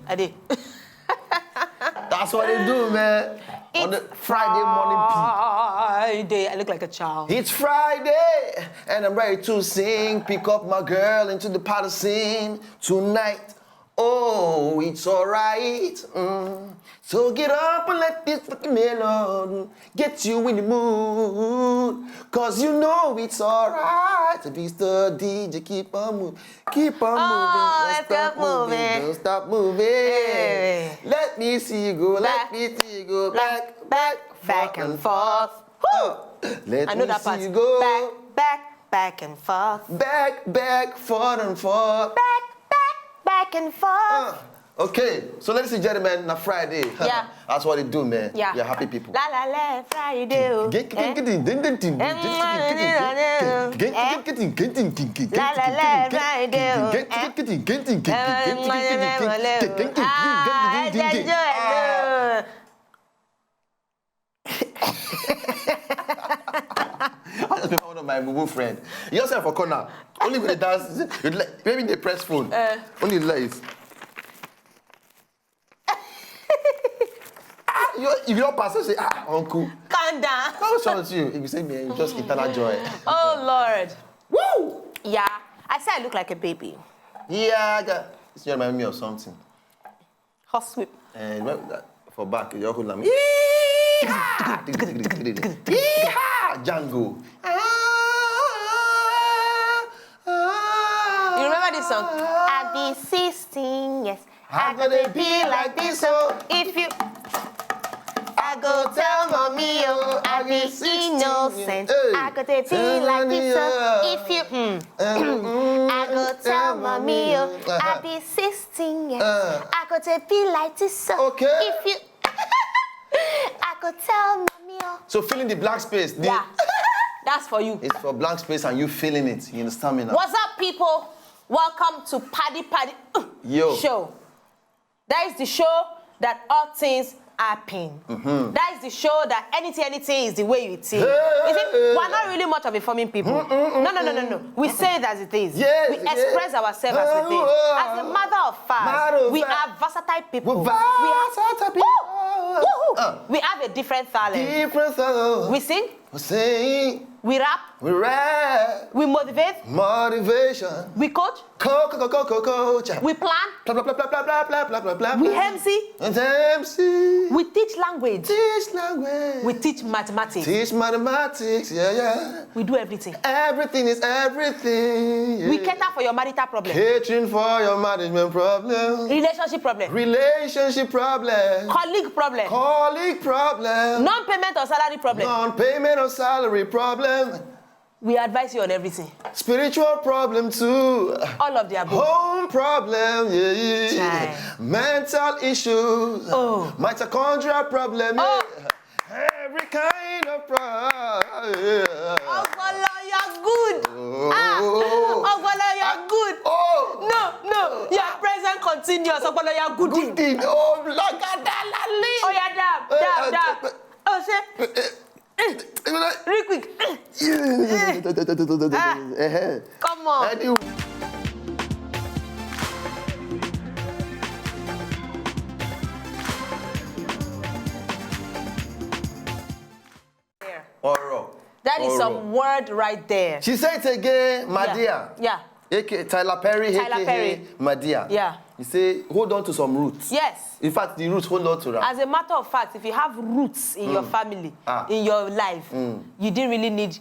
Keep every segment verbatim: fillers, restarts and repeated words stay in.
I did. That's what they do, man. On the Friday morning pee. Friday. I look like a child. It's Friday, and I'm ready to sing. Pick up my girl into the party scene tonight. Oh, it's alright. Mm. So get up and let this fucking melody get you in the mood. Cause you know it's alright. Mister D J, keep on moving. Keep on Oh, moving. let's keep moving. Don't stop moving. Hey. Let me see you go. Back, Let me see you go. back, Back, back, back and forth. Uh, let I know me that see part. you go. Back, back, back and forth. Back, back, forth and forth. Back, back, back and forth. Uh, okay, so ladies and gentlemen, na Friday. Yeah. That's what they do, man. Yeah. We're happy people. La la la, Friday. Oh. Eh? La la la, Friday. Oh. Eh? Ah, I just enjoy it. I just remember one of my mumu friend. Yourself for corner. Only with the dance, you like, maybe they press phone. Eh. Only like. Ah, you, if you don't pass, you say, "Ah, uncle." Calm down. What's wrong with you? If you say me, you just internal joy. Oh, Lord. Woo! Yeah, I say I look like a baby. Yeah, I got, this remind me of something. Hot sweep. And remember that for back, you hold on. Yeehaw! Yeehaw! Django. You remember this song? I be sixteen, yes. I gonna be like this, oh. If you, I go tell mommy, oh, I be innocent. Hey. I gonna be like this, oh. If you, hmm. I go tell mommy, oh, I be sixteen, yes. Uh. I gonna be like this, oh. Okay. If you, I go tell mommy, oh. So filling the blank space. The, Yeah, that's for you. It's for blank space and you feeling it. You understand me now? What's up, people? Welcome to Paddy Paddy uh, Yo. Show. That is the show that all things happen. That is the show that anything, anything is the way you think. You see, we're not really much of informing people. No, no, no, no, no. We say it as it is. Yes, We yes. Express ourselves as it is. As a matter of fact, Matter of we fact. Are versatile people. We're versatile people. Woo, woo, woo. Uh. We have a different talent. Different sound. We sing, We sing. We rap, We rap. We motivate, Motivation. We coach, Coco, coco, coco, coach. We plan, Blah, blah, blah, blah, blah, blah, blah, blah, blah. We M C, And M C. We teach language, Teach language. We teach mathematics. Teach mathematics. Yeah, yeah. We do everything. Everything is everything. Yeah. We cater for your marital problem, Catering for your management problem. Relationship problem, Relationship problem. Colleague problem, Colleague problem. Non-payment of salary problem. Non-payment of salary problem. We advise you on everything. Spiritual problem too. All of the above. Home problem, yeah. Chai. Mental issues. Oh. Mitochondrial problem, Oh. yeah. Every kind of problem. Ogbolo, you're good. Oh. Ah, Ogbolo, you're good. Oh. No, no, your present continuous. Ogbolo, you're good. Good thing. Oh, Lord God, Dalali. Oh, yeah, dab, Eh, dab, eh, dab. eh, Oh, say, eh, eh, eh, real quick. eh, eh. Come on. Anyway. Ọ̀rọ̀. That is Ọ̀rọ̀. Some word right there. She said it again, my dear. Yeah. A K A Tyler Perry, Tyler A K A Perry. My dear. Yeah. You say, hold on to some roots. Yes. In fact, the roots, hold on to that. As a matter of fact, if you have roots in your family, Ah. in your life, Mm. you didn't really need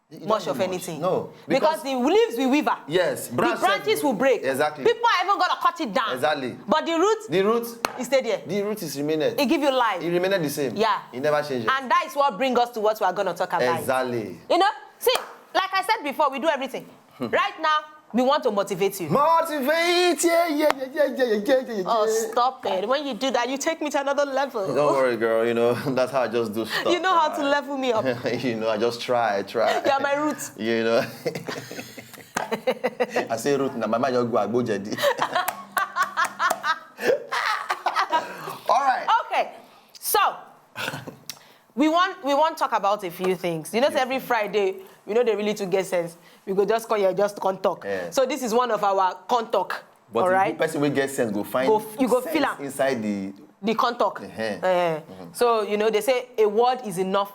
You don't much need of much. Anything. No, Because, because the leaves will wither. Yes, The branch branches set- will break. Exactly. People are even gonna cut it down. Exactly. But the root The root, is stay there. The root is remained. It give you life. It remained the same. Yeah. It never changes. And that is what brings us to what we are gonna talk about. Exactly. You know, see, like I said before, we do everything. Right now, we want to motivate you. Motivate, yeah, yeah, yeah, yeah, yeah, yeah, yeah, yeah. Oh, stop it. When you do that, you take me to another level. Don't worry, girl. You know, that's how I just do stuff. You know how to level me up. You know, I just try, I try. You are my roots. You know. I say root now, my mind just go agbo jedi. All right. Okay, so we want we want talk about a few things. You know, say every Friday, we know they really to get sense. We go just come here, just come talk. Yeah. So this is one of our come talk. But All the right. Person wey get sense go find Go f- you go sense feel am. Inside the The contact. Uh-huh. Eh. So, you know, they say a word is enough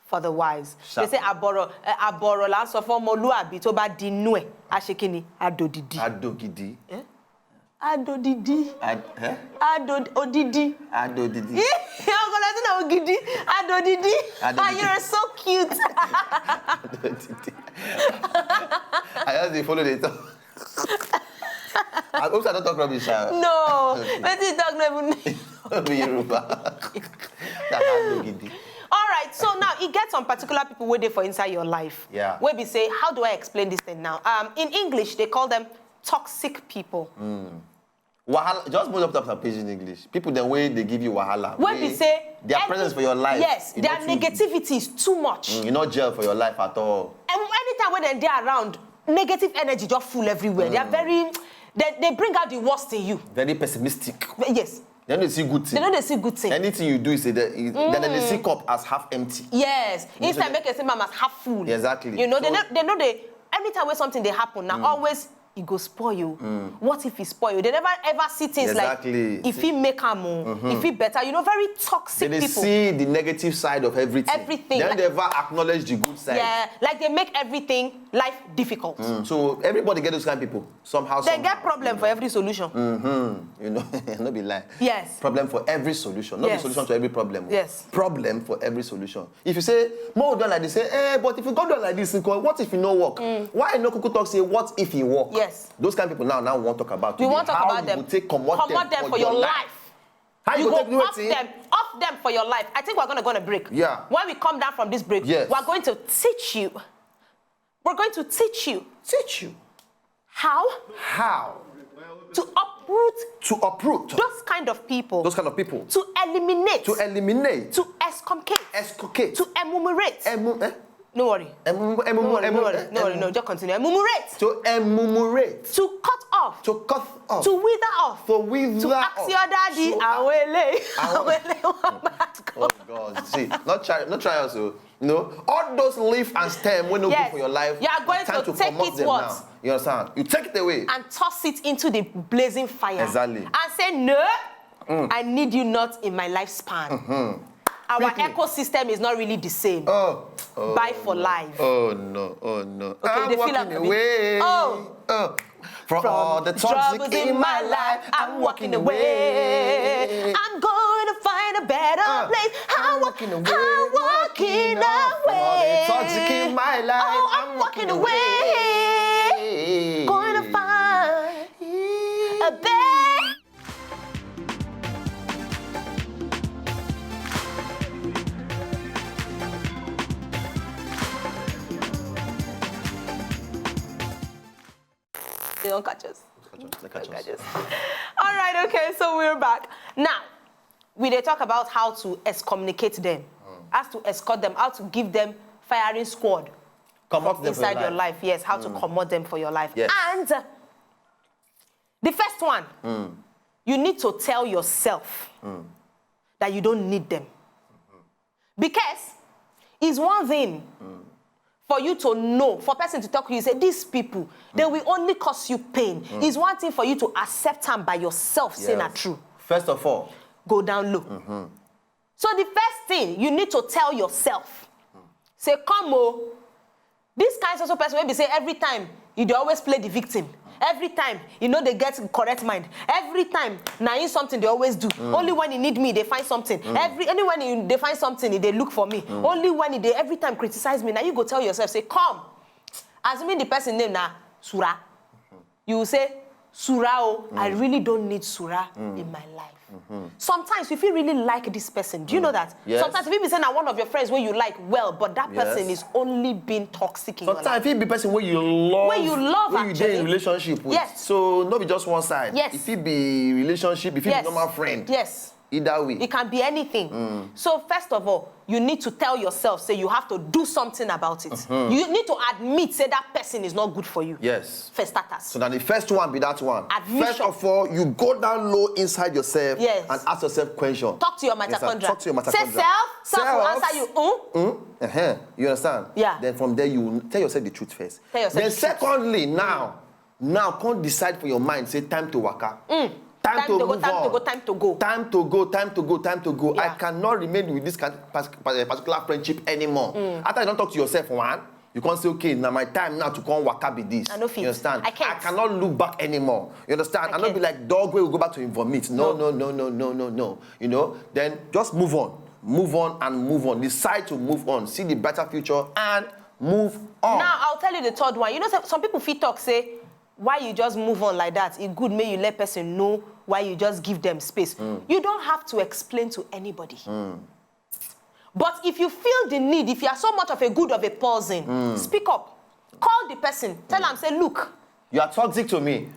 for the wise. Sharp. They say aboro, eh, aboro la ń sọ fún ọmọlúàbí tó bá di inú ẹ̀, a ṣe kí ni? Adòdìdí. Adogidi. Adòdìdí. Ad, eh? Adòdìdí. Adodidi. Ọkọ lọ sí náà ògidì. Adòdìdí. Adòdìdí. And you're so cute. Adodidi. I just dey follow the talk. I hope I don't talk rubbish. Sha. No. Wetin you talk no even mean. No be Yoruba. That's Adogidi. All right, so now e get some particular people wey dey for inside your life. Yeah. Wey be say, how do I explain this thing now? Um, in English, they call them toxic people. Wahala, just move up to pidgin English. People dem wey dey give you wahala. Wey be say their every- presence for your life. Yes, e their no too- negativity is too much. Mm, e no gel for your life at all. And anytime wey dem dey around, negative energy just full everywhere. They are very, they, they bring out the worst in you. Very pessimistic. Yes, Dem no dey see good they thing. No dey see good thing. Anything you do is that they, then they see cup as half empty. Yes, You instead see- make it seem am as half full. Exactly. You know, they So- no, they no dey. Anytime when something dey happen, now always e go spoil you. What if e spoil you? They never ever see things Exactly. Like if e make am o, if e better. You know, very toxic They dey people. See the negative side of everything. Everything, Dem like- never acknowledge the good side. Yeah, like they make everything life difficult. Mm, so everybody get those kind of people somehow. They get somehow. Problem for every solution. Mm-hmm. You know, no be lie. Yes. Problem for every solution. Not Yes. The solution to every problem. Yes. Problem for every solution. If you say, "Mo do like this," say, "Eh, but if you go do like this, nko, what if e no work?" Why you no kuku talk say, "What if e work?" Yes. Those kind of people now, now we wan talk about. We Today. wan talk How about you them. Go take comot them Comot them for your life. How you, You go go take do off wetin? Them, off them for your life. I think we're gonna go on a break. Yeah. When we come down from this break, Yes. We're going to teach you. We're going to teach you Teach you how how to uproot to uproot those kind of people. Those kind of people. To eliminate. To eliminate. To exculpate. Exculpate. To enumerate. Emu, eh? No worry. Emu, emu, No worry, emu, no worry, eh, no worry, emu. no, just continue. Enumerate. To enumerate. To cut off. To cut off. To wither off. To wither To ask off. Your daddy. To- Awele. Awe- Awele. Wama. Oh God, see, not try, not try us. Oh. You know, all those leaf and stem wey no Yes. Good for your life. You are going Time to to take comot it them what? Now. You understand? You take it away. And toss it into the blazing fire. Exactly. And say, "No, I need you not in my lifespan." Our Quickly. Ecosystem is not really the same. Oh, oh, Bye for life. Oh no, oh no. Okay, I'm they feel walking like a bit- away. Oh. Oh. From, all the toxic Troubles in my life, I'm walking away. I'm going to find a better Uh, place. I'm I'm wa- walking away. I'm walking From all the away. toxic in my life, Oh, I'm I'm walking walking away. away. Going to find a better. They don't catch us. They catch us. All right, okay, so we're back. Now, we dey talk about how to excommunicate them, how to escort them, how to give them firing squad Comot them for inside your life. Life. Yes, how to comot them for your life. Yes. And the first one, you need to tell yourself that you don't need them. Because it's one thing for you to know, for person to talk to you, say, "These people, they will only cause you pain." It's one thing for you to accept them by yourself, say na Yes. True. First of all, Go down low. So the first thing you need to tell yourself, say, "Come o, this kind social person wey be say every time you dey always play the victim, every time you no dey get correct mind, every time na him something dey always do. Only when he need me, he dey find something. Every only when he dey find something, he dey look for me. Only when he dey every time criticize me." Now you go tell yourself, say, "Come." Assuming the person name na Sura, you will say, "Sura o, I really don't need Sura in my life." Sometimes you feel really like this person. Do you know that? Yes. Sometimes if you be say na one of your friends wey you like well, but that person Yes. Is only being toxic in your life. Sometimes it be person wey you love, Wey you love, wey you dey actually. In relationship with. Yes. So no be just one side. Yes. If it be relationship, if it Yes. Be normal friend. Yes. Either way. It can be anything. So first of all, you need to tell yourself, say you have to do something about it. You need to admit, say that person is not good for you. Yes. For starters. So now the first one be that one. Admission. First of all, you go down low inside yourself Yes. And ask yourself question. Talk to your Yes, sir. mitochondria. Talk to your mitochondria. Say self, self will Self. Answer you. Mm? Mm? Uh-huh. You understand? Yeah. Then from there, you tell yourself the truth first. Tell yourself Then the truth. Secondly, now, Now, come decide for your mind, say time to waka. Time, to, move on. Time to go, time to go, time to go, time to go. I cannot remain with this kind, particular friendship anymore. After you don't talk to yourself, one, you can't say, okay, now my time now to come waka be this. I no fit. You understand? I can't. I cannot look back anymore. You understand? I no be like dog wey go back to him vomit. No, no, no, no, no, no, no. You know, then just move on. Move on and move on. Decide to move on. See the better future and move on. Now, I'll tell you the third one. You know, some people fit talk, say, why you just move on like that? It good make you let person know why you just give them space. You don't have to explain to anybody. But if you feel the need, if you are so much of a good of a person, speak up. Call the person. Tell am, say, look. You are toxic to me.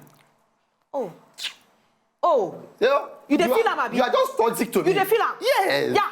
Oh. Oh. You know, you dey feel am, abi? You are just toxic to me. You dey feel am? Yes. Yeah.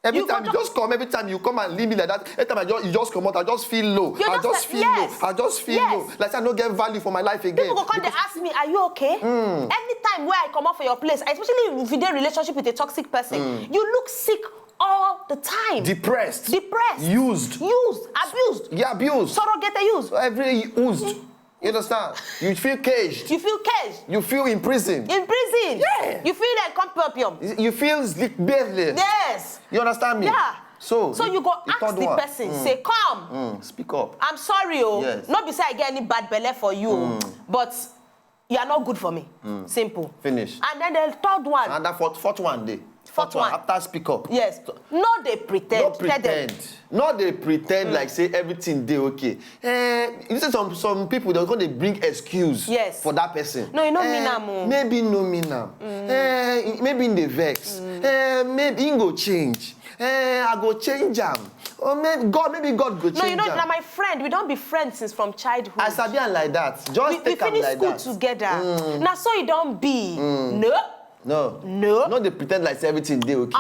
Every time you just come, every time you come and leave me like that, every time I just, you just come out, I just feel low. I just feel low. I just feel low. Like I no get value for my life again. People go come dey ask me, are you okay? Anytime where I come out for your place, especially if you dey relationship with a toxic person, you look sick all the time. Depressed. Depressed. Used. Used. Abused. Yeah, abused. Surrogate used. Every used. You understand? You feel caged. You feel caged. You feel in prison. In prison. Yeah. You feel like compium. You feel slick barely. Yes. You understand me? Yeah. So, so you go ask the person, say, come. Speak up. I'm sorry, oh. Yes. No be say I get any bad belle for you, but you are not good for me. Simple. Finish. And then the third one. And that fourth, fourth one dey. Fourth one. After speak up. Yes. No dey pretend. No pretend. No dey pretend like say everything dey okay. Eh, you see some, some people, they go dey bring excuse for that person. No, you no mean am o. Maybe no mean am. Eh, maybe he dey vex. Eh, maybe he go change. Eh, I go change am. Or maybe God, maybe God go change am. No, you know, na my friend. We don be friends since from childhood. I sabi am like that. Just take am like that. We finish school together. Na so e don be. No. No. No. No dey pretend like say everything dey okay.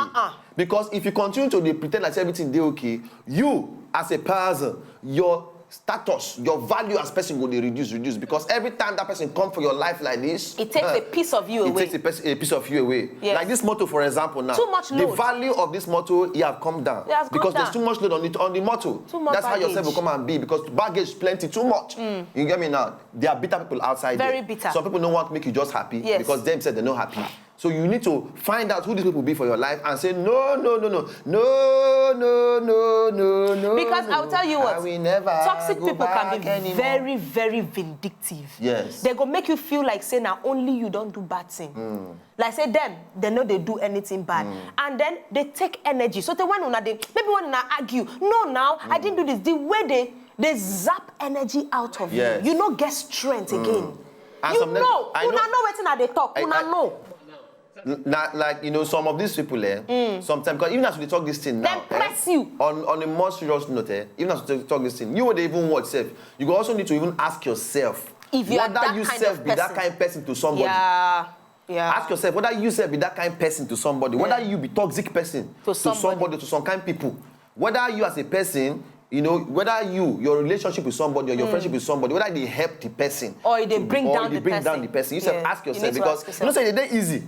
Because if you continue to dey pretend like say everything dey okay, you as a person, your status, your value as person go dey reduce, reduce. Because every time that person come for your life like this, it takes a piece of you away. It takes a, a piece of you away. Yes. Like this motor, for example, now. Too much load. The value of this motor, it have come down. It has come down. Because there's too much load on it, on the motor. Too much baggage. That's how yourself will come and be, because baggage plenty, too much. You get me now? There are bitter people outside there. Very bitter. Some people no want make you just happy because dem sef dem no happy. So you need to find out who these people be for your life and say, no, no, no, no, no, no, no, no, no. Because I'll tell you what, I will never toxic people can be very, very vindictive. Yes. They go make you feel like say na only you don do bad thing. Like say dem, they no dey do anything bad. And then they take energy. So they, when una dey, maybe when una argue, no, now I didn't do this. The way they, they zap energy out of you. Yes. You no get strength again. You know, una know wetin I dey talk. Una know. N-, na, like, you know, some of these people, eh, sometimes, 'cause even as we talk this thing now, dem press you. On, on a more serious note, eh, even as we talk this thing, you would even watch sef, you go also need to even ask yourself whether you sef be that kind person to somebody. Yeah. Yeah. Ask yourself whether you sef be that kind person to somebody, whether you be toxic person to somebody, to some kind people, whether you as a person, you know, whether you, your relationship with somebody or your friendship with somebody, whether they help the person or they bring down the person. You sef ask yourself, because you know say e dey easy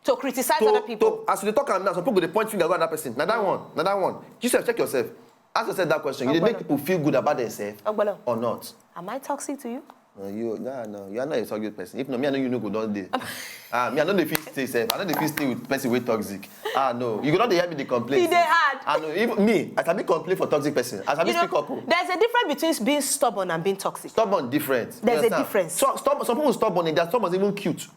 to criticize other people. As you dey talk am now, some people go dey point finger go at that person. Na that one, na that one. You sef check yourself. Ask yourself that question. You dey make people feel good about themselves or not? Am I toxic to you? No, you, no, no, you are not a toxic person. If not, me, I know you no go don dey. Ah, me, I no dey fit stay sef. I no dey fit stay with person wey toxic. Ah, no. You go don dey hear me dey complain. E dey hard. Ah, no. Even me, I sabi complain for toxic person. I sabi speak up o. There's a difference between being stubborn and being toxic. Stubborn different. There's a difference. So, stub-, some people stubborn, and their stubborn is even cute.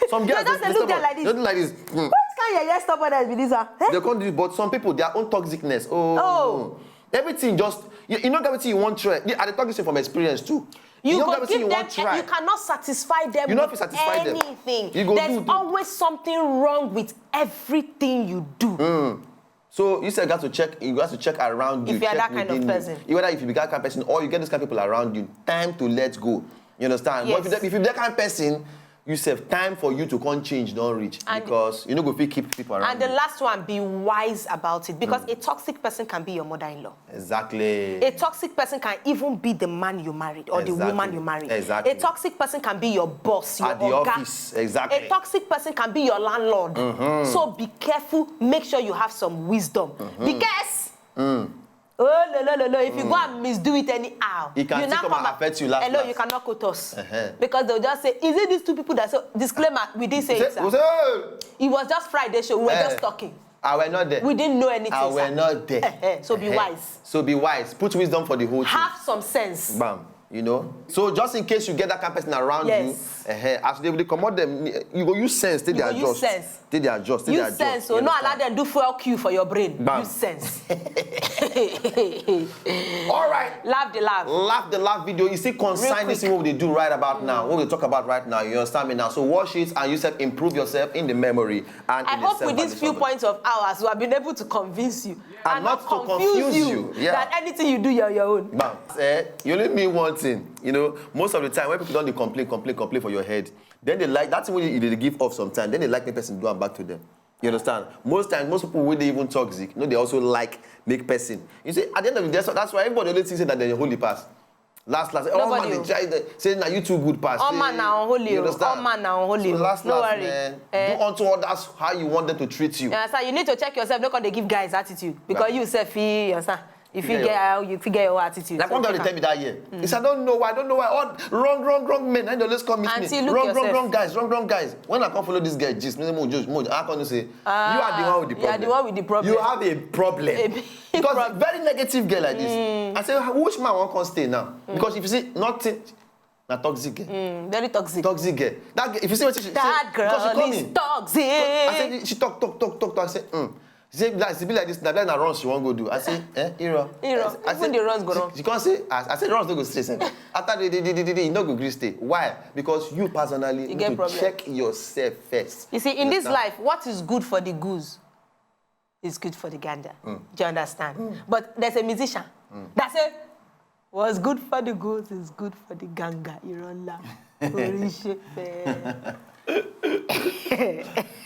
Some girls just dey look there like this. They do like this. What kind of yeye stubbornness be this one? They can't do, but some people, their own toxicness. Oh. Everything just, you, you no get wetin you wan try. I dey talk this thing from experience too. You go give them, you cannot satisfy them with anything. There's always something wrong with everything you do. So you sef got to check, you got to check around you, if you are that kind of person. Whether if you be that kind of person or you get this kind of people around you, time to let go. You understand? But if you, if you be that kind of person, you sef, time for you to come change don reach, because you no go fit keep people around you. And the last one, be wise about it, because a toxic person can be your mother-in-law. Exactly. A toxic person can even be the man you married or the woman you married. Exactly. A toxic person can be your boss, your oga. At the office, exactly. A toxic person can be your landlord. So be careful, make sure you have some wisdom. Because Oh, no, no, no, no. If you go and misdo it anyhow, It can you still now come and back. Affect you last, Hello, last. You cannot quote us. Uh-huh. Because they'll just say, is it these two people that say, disclaimer, we didn't say it, sir. It was just Friday show. We were Eh. Just talking. I were not there. We didn't know anything, I were sir. Not there. Eh, eh, so be Eh-heh. Wise. So be wise. Put wisdom for the whole thing. Have some sense. Bam. You know. So just in case you get that kind of person around Yes. You, eh-heh, as they will come out them, you go use sense. Take You their go use adjust. Sense. Take their adjust. Take their Use adjust. Sense, so You no understand? Allow them do fuel queue for your brain. Bam. Use sense. All right. Laugh the laugh. Laugh the laugh video. You see, concern Real this quick. Thing what we dey do right about now, what we talk about right now. You understand me now? So watch it and you self improve yourself in the memory and I in the hope self with these few understanding. Points of ours, we have been able to convince you And not to confuse confuse you, yeah. That anything you do, you're your own. Bam. Eh, you only mean one thing. You know, most of the time when people don't they complain, complain, complain for your head, then they like that thing when you they give off sometimes. Then they like the person do am back to them. You understand? Most times, most people wey dey even toxic, you know, they also like make person. You see, at the end of the day, that's, that's why everybody always think say that they holy pass. Last, last, all Nobody man o. They try the, say na you too good pass. All Say, man na unholy you o. Understand? All man na unholy So o. last, No last, worry. Man, Eh. Do unto others how you want them to treat you. You understand? You need to check yourself. Don't come dey give guys attitude because Right. You self, you understand? If you Yeah. Get how you figure your attitude. Like So one girl take they tell am. Me that year. He said, I don't know why, I don't know why. All wrong, wrong, wrong men. And they always come meet Auntie, me. Look Wrong, yourself. Wrong, wrong guys, wrong, wrong guys. When I come follow this guy, just me, mo, just, mo, I come say, you are the one with the You are problem. The one with the problem. You have a problem. A big Because problem. Very negative girl like this. Mm. I say, which man won't come stay now? Because if you see nothing, na toxic girl. Mm, very toxic. Toxic girl. That girl, if you see what she That she, 'cause she girl come is in. Toxic. I said, she talk, talk, talk, talk, talk. I said, mm. She said, like, she be like this, that like na runs she won't go do. I say, eh, Iro. Iro, I even the runs go she, wrong. She can't say, I, I said, runs don't go straight. Sef. After the, the, the, the, the, the, you no go gree stay. Why? Because you personally need get to problem. Check yourself first. You see, in this Understand? Life, what is good for the goose is good for the gander. Mm. Do you understand? But there's a musician Mm. That say, what's good for the goose is good for the ganga. Irola. Oríṣẹ́.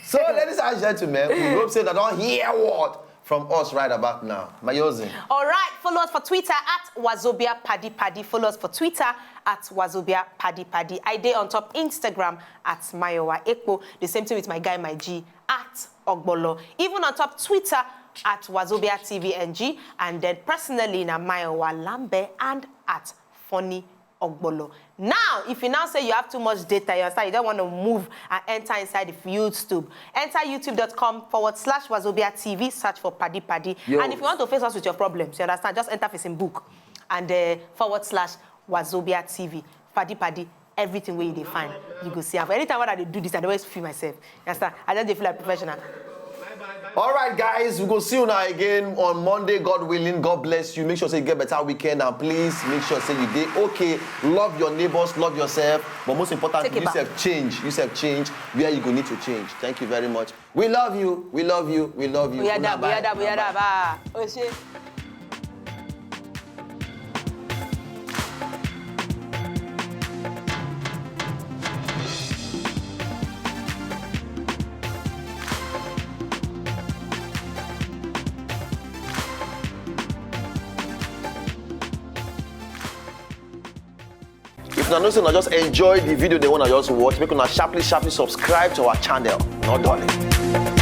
So, ladies and gentlemen, we hope say that don't hear word from us right about now. Mayozin. All right, follow us for Twitter at Wazobia Paddy Paddy. Follow us for Twitter at Wazobia Paddy Paddy. I dey on top Instagram at Mayowa Ekpo. The same thing with my guy, my G, at Ogbolo. Even on top Twitter at Wazobia T V N G. And then personally, na Mayowa Lambe and at Funny Ogbolo. Now, if you now say you have too much data, you understand, you don't want to move and enter inside the YouTube. Enter youtube.com forward slash Wazobia T V, search for Paddy Paddy. Yo. And if you want to face us with your problems, you understand, just enter Facebook and uh, forward slash Wazobia T V. Paddy Paddy, everything where you dey find, you go see am. Anytime when I dey do this, I dey always feel myself. You understand? I just dey feel like professional. All right, guys, we go see you now again on Monday, God willing. God bless you. Make sure say you get better weekend, and please make sure say you dey okay. Love your neighbors, love yourself, but most important, Take it you back. Self change. You self change where you go need to change. Thank you very much. We love you. We love you. We love you. Oya Una daba, bye. oya daba, oya Bye-bye. daba. O ṣé. If una know say una just enjoy the video, they wanna just watch, make una sharply, sharply subscribe to our channel. No darling.